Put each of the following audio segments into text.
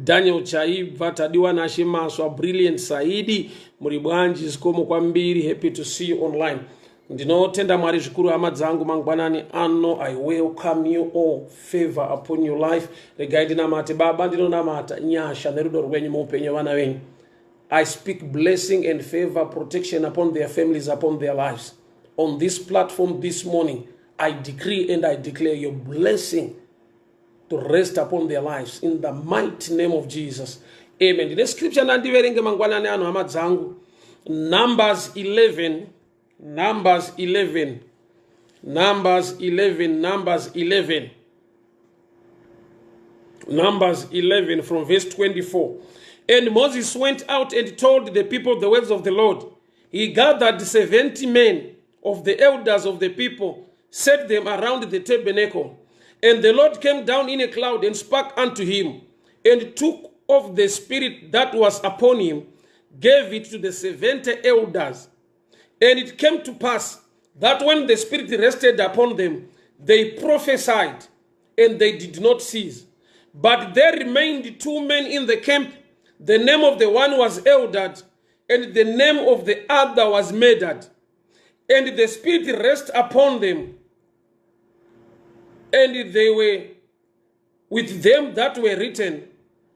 Daniel Chaibva, Tadiwa Nashe Maswa, Brilliant Saidi, muri bwanji, zikomo kwambiri, happy to see you online. Ndinotenda Mwari zvikuru, hama dzangu, mangwanani ano. I welcome you all, favor upon your life. Regai ndinamate. Baba, ndinonamata nyasha nerudo rwenyu muupenyu hwevana venyu. I speak blessing and favor, protection upon their families, upon their lives. On this platform this morning, I decree and I declare your blessing to rest upon their lives in the mighty name of Jesus. Amen. Ndine scripture ndandiverenge mangwanani ano, hama dzangu. Numbers 11, Numbers 11, Numbers 11, Numbers 11. Numbers 11 from verse 24. And Moses went out and told the people the words of the Lord. He gathered 70 men of the elders of the people, set them around the tabernacle. And the Lord came down in a cloud and spake unto him, and took of the spirit that was upon him, gave it to the 70 elders. And it came to pass that when the spirit rested upon them, they prophesied, and they did not cease. But there remained two men in the camp. The name of the one was Eldad, and the name of the other was Medad. And the spirit rest upon them, and they were with them that were written,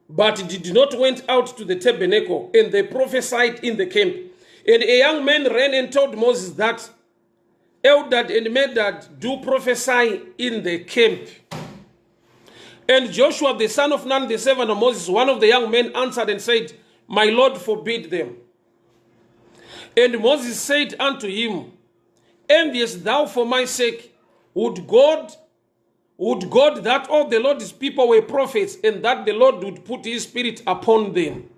but did not went out to the tabernacle, and they prophesied in the camp. And a young man ran and told Moses that Eldad and Medad do prophesy in the camp. And Joshua, the son of Nun, the servant of Moses, one of the young men, answered and said, My Lord, forbid them. And Moses said unto him, Enviest thou for my sake? Would God that all the Lord's people were prophets, and that the Lord would put his spirit upon them.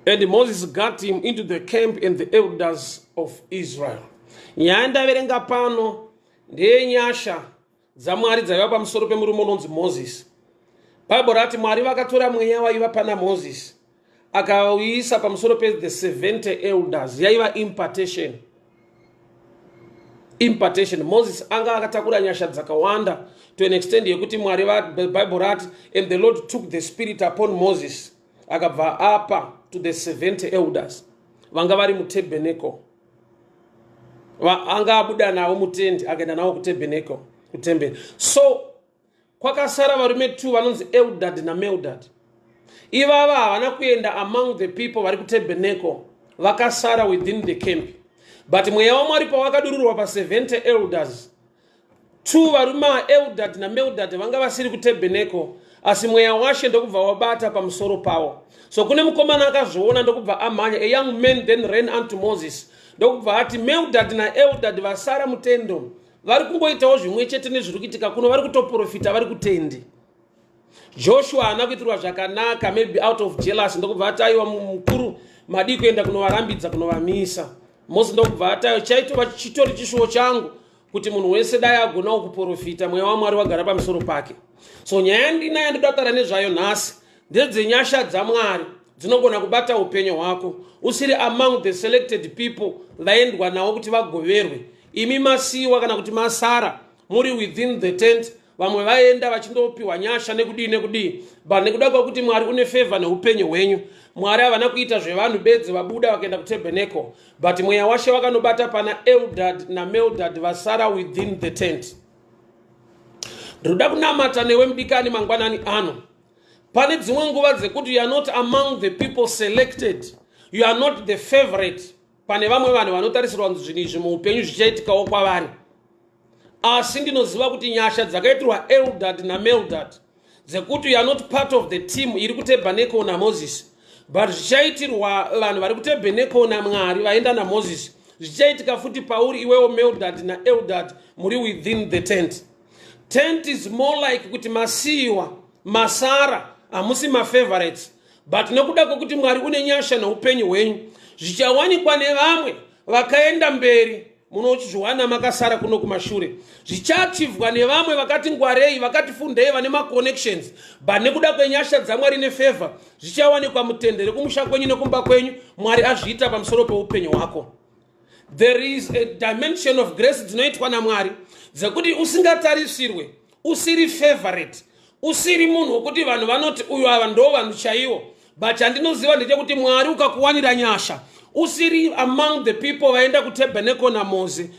And Moses got him into the camp and the elders of Israel. Nyaya ndaverenga pano ndeyenyasha dzaMwari dzaiva pamusoro pemurume unonzi Moses. Bhaibheri rati Mwari vakatora mweya waiva pana Moses, akauisa pamusoro pe the 70 elders. Yaiva impartation, impartation. Moses anga akatakura nyasha dzakawanda to an extent yekuti Mwari, Bible rati, and the Lord took the spirit upon Moses, akabva apa to the 70 elders vanga vari mutabernacle. Anga abuda navo mutendi, akaenda navo kutabernacle, kutemberi. So kwakasara varume two vanonzi Eldad naMeldad. Ivava havana kuenda among the people vari kutabernacle, vakasara within the camp. But mweya waMwari pawakadururwa pa70 elders, two varume, Eldad naMeldad, vanga vasiri kutabernacle, asi mweya washe ndokubva wabata pamusoro pavo. So kune mukomana akazviona, ndokubva amhanya. A young man then ran unto Moses, ndokubva ati Meldad naEldad vasara mutendo vari kungoitawo zvimwe chete nezviri kuitika kuno, vari kutoprofita vari kutendi. Joshua haana kuitirwa zvakanaka, maybe out of jealous, ndokubva ati, aiwa mukuru, madii kuenda kunovarambidza, kunovamisa? Mose ndokubva ati, aiwa, chaitova chitori chishuwo changu kuti munhu wese dai agonawo kuprofita, mweya waMwari wagara pamusoro pake. So nyaya yandinayo ndoda kutaura nezvayo nhasi ndedzenyasha dzaMwari dzinogona kubata upenyu hwako usiri among the selected people vaendwa navo kuti vagoverwe. Imi masiyiwa kana kuti masara muri within the tent, vamwe vaenda vachindopiwa nyasha nekudii nekudii. But nekuda kwekuti Mwari une favor neupenyu hwenyu, Mwari havana kuita zvevanhu bedzi vabuda vakaenda kutabernacle, but mweya washe vakanobata pana Eldad naMeldad vasara within the tent. Ndinoda kunamata newe, mudikani, mangwanani ano. Pane dzimwe nguva dzekuti you are not among the people selected, you are not the favorite. Pane vamwe vanhu vanotarisirwa kunzi zvinhu izvi muupenyu zvichaitikawo kwavari, asi ndinoziva kuti nyasha dzakaitirwa Eldad naMeldad dzekuti you are not part of the team iri kutabernacle naMoses, but zvichaitirwa vanhu vari kutabernacle naMwari vaenda naMoses zvichaitika futi pauri iwewo, Meldad naEldad muri within the tent. Tent is more like kuti masiyiwa, masara, hamusi mafavorites, but nekuda kwekuti Mwari une nyasha neupenyu hwenyu, zvichawanikwa nevamwe vakaenda mberi munozviwana makasara kuno kumashure. Zvichachivwa nevamwe vakati ngwarei, vakati fundei, vane maconnections, but nekuda kwenyasha dzaMwari nefavor, zvichawanikwa mutende rekumusha kwenyu nekumba kwenyu. Mwari azviita pamusoro peupenyu hwako. There is a dimension of grace dzinoitwa naMwari dzekuti usingatarisirwe. Usiri favorite, usiri munhu wekuti vanhu vanoti uyu, ava ndo vanhu chaivo, but chandinoziva ndechekuti Mwari ukakuwanira nyasha usiri among the people vaenda kutabernacle naMozi,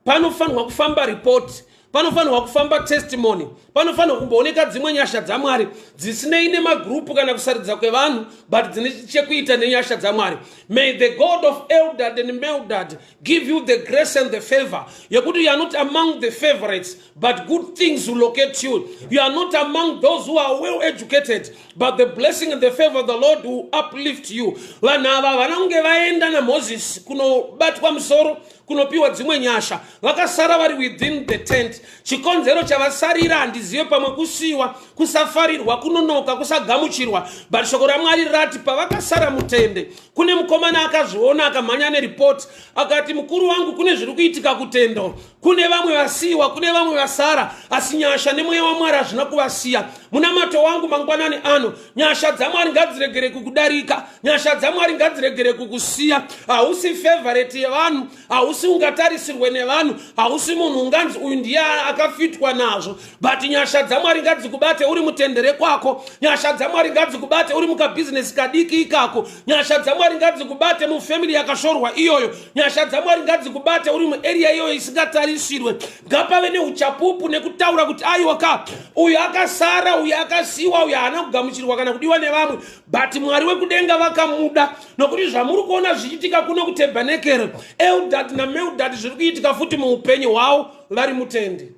panofanirwa kufamba report, panofanirwa kufamba testimony, panofanirwa kumbooneka dzimwe nyasha dzaMwari dzisinei nemagrupu kana kusaridza kwevanhu, but dzine chekuita nenyasha dzaMwari. May the God of Eldad and Meldad give you the grace and the favor yekuti you are not among the favorites, but good things will locate you. You are not among those who are well educated, but the blessing and the favor of the Lord will uplift you. Vanhu ava havana kunge vaenda naMozisi kunobatwa musoro, kunopiwa dzimwe nyasha. Vakasara vari within the tent. Chikonzero chavasarira handizive, pamwe kusiyiwa, kusafarirwa, kunonoka, kusagamuchirwa, but shoko raMwari rati pavakasara mutende, kune mukomana akazviona, akamhanya neripoti, akati, "Mukuru wangu, kune zviri kuitika kutendo. Kune vamwe vasiyiwa, kune vamwe vasara, asi nyasha nemweya waMwari hazvina kuvasiya." Munamato wangu mangwanani ano, nyasha dzaMwari ngadziregere kukudarika, nyasha dzaMwari ngadziregere kukusiya. Hausi favorite yevanhu, hausi ungatarisirwe nevanhu, hausi munhu unganzi uyu ndiye akafitwa nazvo, but nyasha dzaMwari ngadzikubate uri mutendere kwako. Nyasha dzaMwari ngadzikubate uri mukabhizinesi kadiki ikako. Nyasha dzaMwari ngadzikubate mufamily yakashorwa iyoyo. Nyasha dzaMwari ngadzikubate uri muarea iyoyo isingatarisirwe. Ngapave neuchapupu nekutaura kuti, "Aiwa ka, uyu akasara, uyu akasiyiwa, uyu haana kugamuchirwa kana kudiwa nevamwe, but Mwari wekudenga vakamuda." Nokuti zvamuri kuona zvichiitika kuno kutabernacle, Eldad naMeldad, zviri kuitika futi muupenyu hwavo vari mutende.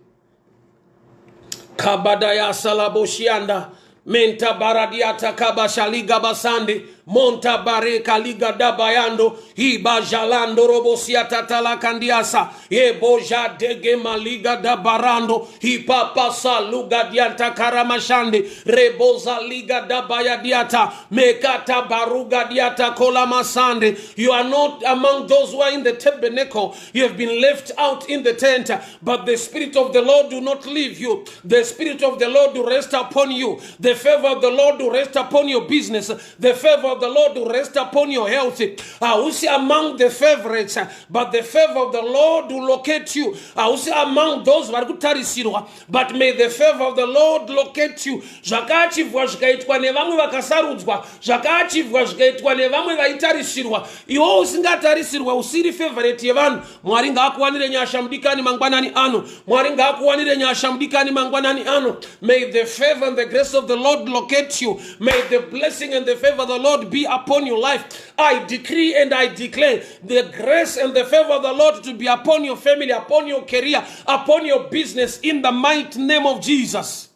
Kabadaya salaboshianda menta baradiata kabashaliga basande monta bareka liga dabayando ibajalando robosiatatalakandiasa yeboja dege maliga dabarando ipapasa luga dianta karamashande reboza liga dabaya diata mekata baruga diata kolamasande. You are not among those who are in the tabernacle. You have been left out in the tent, but the Spirit of the Lord do not leave you. The Spirit of the Lord will rest upon you. The favor of the Lord will rest upon your business. The favor of the Lord will rest upon your health. Hausi among the favorites, but the favor of the Lord will locate you. Hausi among those vari kutarisirwa, but may the favor of the Lord locate you. Zvakaachivhwa zvikaitwa nevamwe vakasarudzwa, zvakaachivhwa zvikaitwa nevamwe vaitarisirwa, iwo usingatarisirwa, usiri favorite yevanhu, Mwari ngaakuwanire nyasha, mudikani, mangwanani ano. Mwari ngaakuwanire nyasha, mudikani, mangwanani ano. May the favor and the grace of the Lord locate you. May the blessing and the favor of the Lord be upon your life. I decree and I declare the grace and the favor of the Lord to be upon your family, upon your career, upon your business, in the mighty name of Jesus.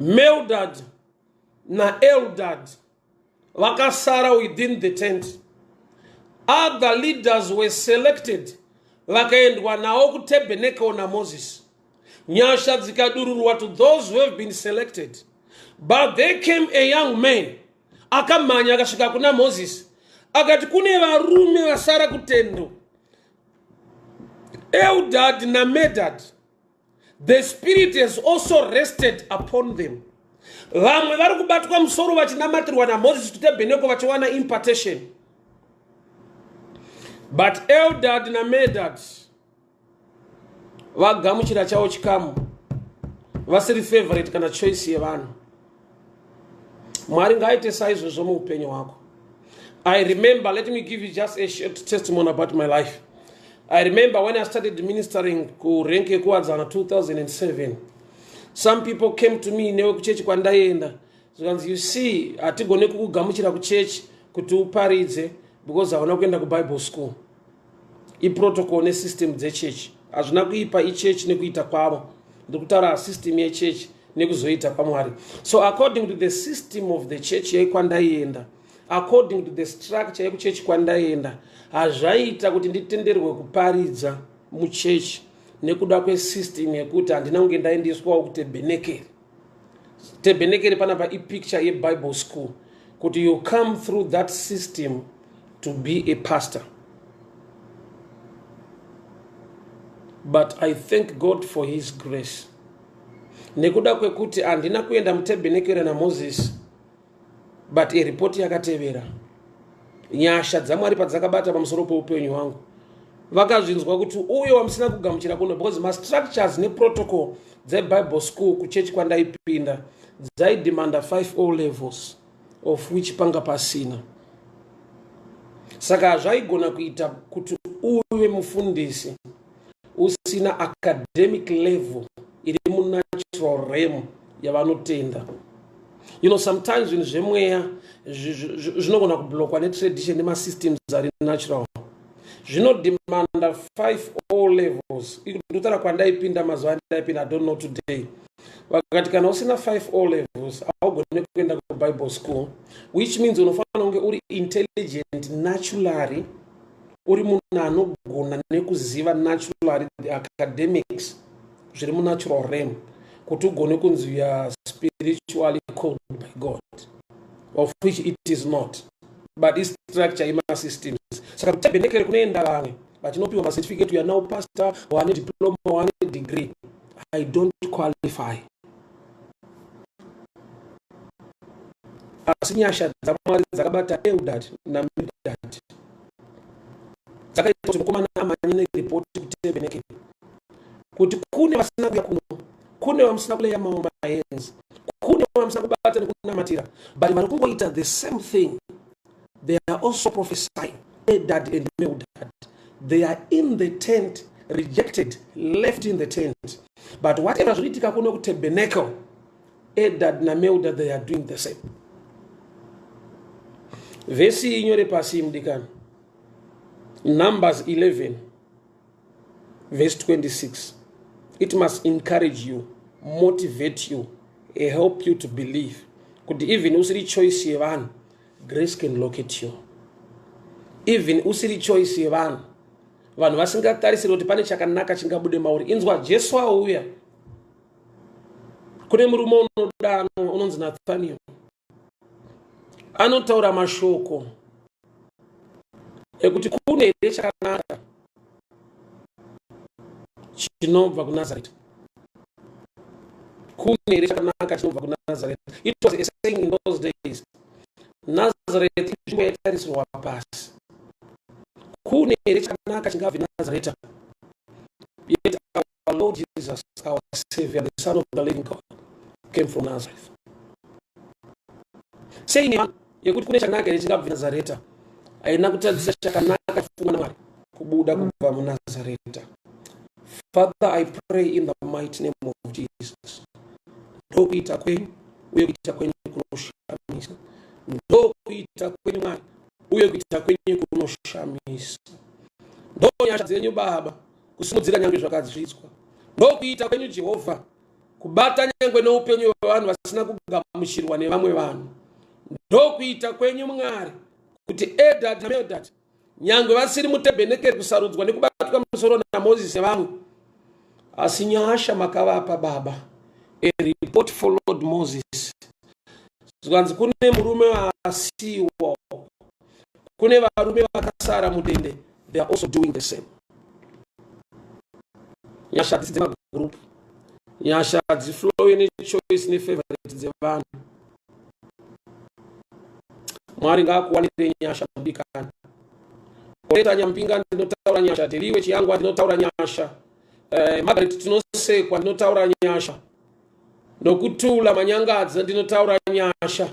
Meldad naEldad vakasara within the tent. Other leaders were selected, vakaendwa nawo kutabernacle naMoses. Nyasha dzikadururwa to those who have been selected, but there came a young man, akamhanya, akasvika kuna Moses, akati, "Kune varume vasara kutendo, Eldad naMedad. The Spirit has also rested upon them." Vamwe vari kubatwa musoro vachinamatirwa naMoses kutabernacle, vachiwana impartation, but Eldad naMedad vagamuchira chavo chikamu vasiri favorite kana choice yevanhu. Mwari ngaaite saizvozvo muupenyu hwako. I remember, let me give you just a short testimony about my life. I remember when I started ministering kurank yekuWadzana 2007, some people came to me newe kuchechi kwandaienda, zvikanzi, "You see, hatigone kukugamuchira kuchechi kuti uparidze because hauna kuenda kuBible school." Iprotocol nesystem dzechechi, hazvina kuipa, ichechi nekuita kwavo. Ndiri kutaura system yechechi nekuzoita kwaMwari. So according to the system of the church yaikwandaienda, according to the structure yekuchechi kwandaienda, hazvaiita kuti nditenderwe kuparidza muchechi nekuda kwesystem yekuti handina kunge ndaendeswawo kutabernacle. Tabernacle panapa ipicture yeBible school, kuti you come through that system to be a pastor. But I thank God for his grace, nekuda kwekuti handina kuenda mutabernacle naMoses, but eripoti yakatevera, nyasha dzaMwari padzakabata pamusoro peupenyu hwangu. Vakazvinzwa kuti uyo wamusina kugamuchira kuno, because mastructures neprotocol dzeBible school kuchechi kwandaipinda dzaidemanda 5 O levels, of which panga pasina. Saka zvaigona kuita kuti uve mufundisi usina academic level iri munatural realm yavanotenda. Sometimes zvinhu zvemweya zvinogona kublockwa netradition nemasystems ari natural. Zvinodemanda 5 O levels. Ndotaura kwandaipinda, mazuva andaipinda, I don't know today. Vakati kana usina 5 O levels, haugone kuenda kuBible school, which means unofanira kunge uri intelligent naturally, uri munhu anogona nekuziva naturally the academics zviri munatural realm, kuti ugone kunzi you are spiritually called by God, of which it is not, but istructure imasystems. Saka kutabhenekere kunoenda vamwe vachinopiwa macertificate, you are now pastor, wane diploma, wane degree. I don't qualify, asi nyasha dzaMwari dzakabata Eldad naMedad, dzakaita kuti mukomana amhanye neripoti kutebenekere kuti kune vasina kuya kuno, kune vamusina kuleya mamwe mahands, kune vamusina kubata nekunamatira, but vari kungoita the same thing. They are also prophesying. Eldad and Meldad, they are in the tent, rejected, left in the tent, but whatever zvinoitika kuno kutabernacle, Eldad naMeldad, they are doing the same. Vhesi inyore pasi, mudikani, Numbers 11 verse 26. It must encourage you, motivate you, help you to believe kuti even usiri choice yevanhu, grace can locate you. Even usiri choice yevanhu, vanhu vasingatarisiri kuti pane chakanaka chingabude mauri, inzwa, Jesu auya kune murume unodanwa unonzi Nathaniel. Anotaura mashoko ekuti kune here chakanaka chinobva kuNazareta? Kune here chakanaka chinobva kuNazareta? It was a saying in those days. Nazareth inzvimbo yaitarisirwa pasi. Kune here chakanaka chingabve Nazareta? Yet our Lord Jesus, our Savior, the Son of the living God, came from Nazareth. Saying yekuti kune chakanaka here chingabve Nazareta haina kutadzisa chakanaka chifungwa naMwari kubuda kubva muNazareta. Father, I pray in the mighty name of Jesus. Ndokuita kwenyu, uye kuita kwenyu kunoshamisa. Ndokuita kwenyu, Mwari, uye kuita kwenyu kunoshamisa. Ndo nyasha dzenyu, Baba, kusimudzira nyange zvakazvidzwa. Ndokuita kwenyu, Jehovha, kubata nyange neupenyu hwevanhu vasina kugamuchirwa nevamwe vanhu. Ndokuita kwenyu, Mwari, kuti Eldad naMeldad, nyange vasiri mutebhenekeri kusarudzwa nekubatwa musoro naMozisi sevamwe, asi nyasha makavapa, Baba. A report followed Moses, zvikanzi kune murume asiwa, kune varume vakasara mudende, they are also doing the same. Nyasha hadzisi dzemagroup, nyasha hadziflowe nechoice nefavorite dzevanhu. Mwari ngaakuwanire nyasha, mudikani. Oreta Nyampinga, ndinotaura nyasha. Deliwe Chiyangwa, ndinotaura nyasha. Margaret Tinosekwa, ndinotaura nyasha. Nokutula Manyangadza, ndinotaura nyasha.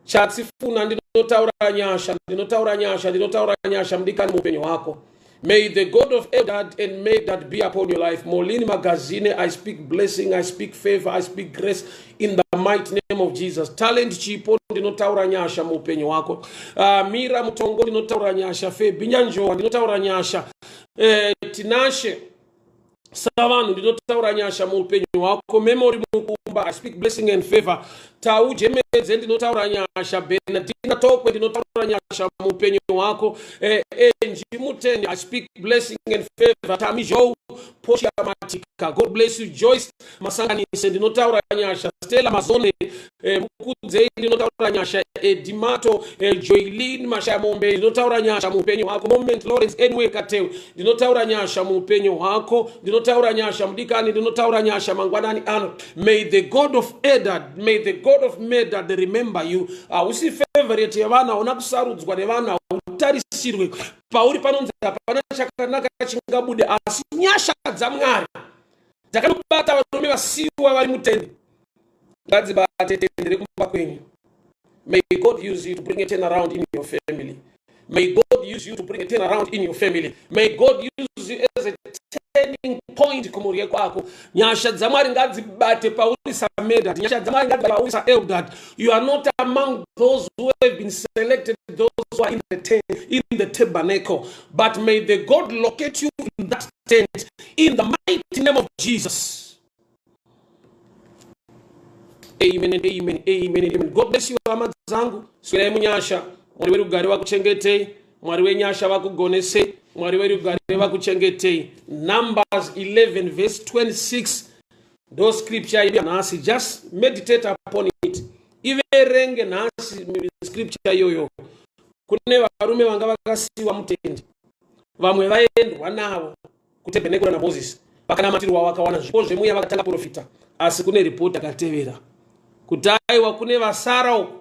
Chatsifuna, ndinotaura nyasha, ndinotaura nyasha, ndinotaura nyasha, mudikani, muupenyu hwako. May the God of Eldad and Medad be upon your life. Molini Magazine, I speak blessing, I speak favor, I speak grace in the mighty name of Jesus. Talent Chipo, ndinotaura nyasha muupenyu hwako. Mira Mutongo, ndinotaura nyasha. Febi Nyanjowa, ndinotaura nyasha. Tinashe Savanhu, ndinotaura nyasha muupenyu hwako. Memory Mukumba, I speak blessing and favor. Tau Jemedze, ndinotaura nyasha. Benadina Tokwe, ndinotaura nyasha muupenyu hwako. Enji Mutende, I speak blessing and favor. Tami Zhou, Portia Matika, God bless you. Joyce Masanganise, ndinotaura nyasha. Stella Mazone, Mukudzei, ndinotaura nyasha. Edimato, Joylin Mashayamombe, ndinotaura nyasha muupenyu hwako. Moment Lawrence, anyway Katewe, ndinotaura nyasha muupenyu hwako. Ndinotaura nyasha, mudikani, ndinotaura nyasha mangwanani ano. May the God of Eldad, may the God of Medad remember you. Hausi favorite yevanhu, hauna kusarudzwa nevanhu. Hautarisirwe pauri, panonzi hapana chakanaka chingabude, asi nyasha dzaMwari dzakanobata varume vasiyiwa vari mutende ngadzibate tende rekumba kwenyu. May God use you to bring a turnaround in your family. May God use you to bring a turnaround in your family. May God use you as a turning point kumhuri kwako. Nyasha dzaMwari ngadzibate pauri saMedad. Nyasha dzaMwari ngadzibate pauri saEldad. You are not among those who have been selected, those who are in the tent, in the tabernacle, but may the God locate you in that tent in the mighty name of Jesus. Amen and amen, amen and amen. God bless you, hama dzangu. Swerai munyasha. Mwari werugare vakuchengetei. Mwari wenyasha vakugonesei. Mwari werugare vakuchengetei. Numbers 11 verse 26 ndo scripture yedu nhasi. Just meditate upon it. Iverenge nhasi scripture iyoyo. Kune varume vanga vakasiyiwa mutende, vamwe vaendwa navo kutabernacle naMoses, vakanamatirwa, vakawana zvipo zvemweya, vakatanga profita, asi kune ripoti akatevera kuti aiwa, kune vasara uku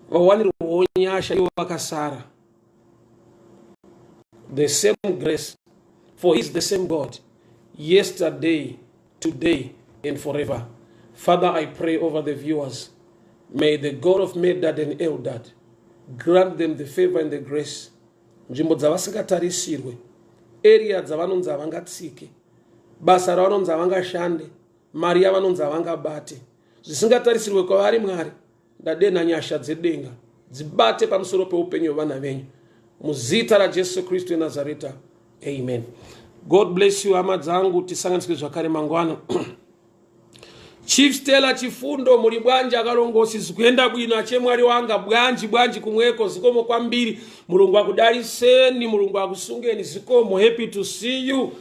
vawanirwawo nyasha, ivo vakasara. The same grace, for he is the same God yesterday, today and forever. Father, I pray over the viewers. May the God of Medad and Eldad grant them the favor and the grace. Nzvimbo dzavasingatarisirwe, area dzavanonzi havangatsike, basa ravanonzi havangashande, mari yavanonzi havangabate, zvisingatarisirwe kwavari, Mwari, ndadenha nyasha dzedenga dzibate pamusoro peupenyu hwevana venyu muzita raJesu Kristu weNazareta. Amen. God bless you, hama dzangu. Tisanganiswe zvakare mangwana. Chief Stella Chifundo, muli bwanji akalongosi? Zikuenda bwino achemwali wanga? Bwanji bwanji kumweko? Zikomo kwambiri. Mulungu akudaliseni, Mulungu akusungeni. Zikomo, happy to see you.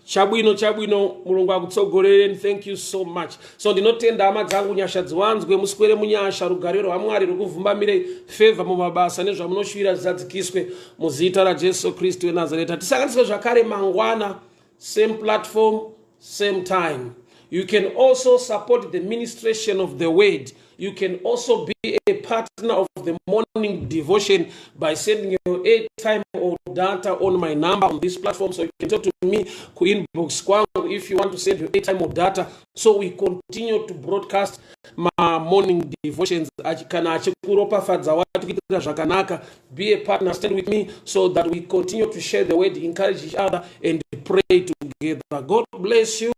Chabwino, chabwino. Mulungu akutsogolereni. Thank you so much. So ndinotenda, hama dzangu. Nyasha dziwanzwe, muswere munyasha. Rugare rwaMwari rukuvhumbamire, favor mumabasa nezvamunoshuvira zvizadzikiswe muzita raJesu Kristu weNazareta. Tisanganiswe zvakare mangwana, same platform, same time. You can also support the ministration of the word. You can also be a partner of the morning devotion by sending your airtime or data on my number on this platform. So you can talk to me ku inbox kwangu if you want to send your airtime or data, so we continue to broadcast ma morning devotions. Kana achikuropafadza, wati kuitira zvakanaka, be a partner, stand with me so that we continue to share the word, encourage each other and pray together. God bless you.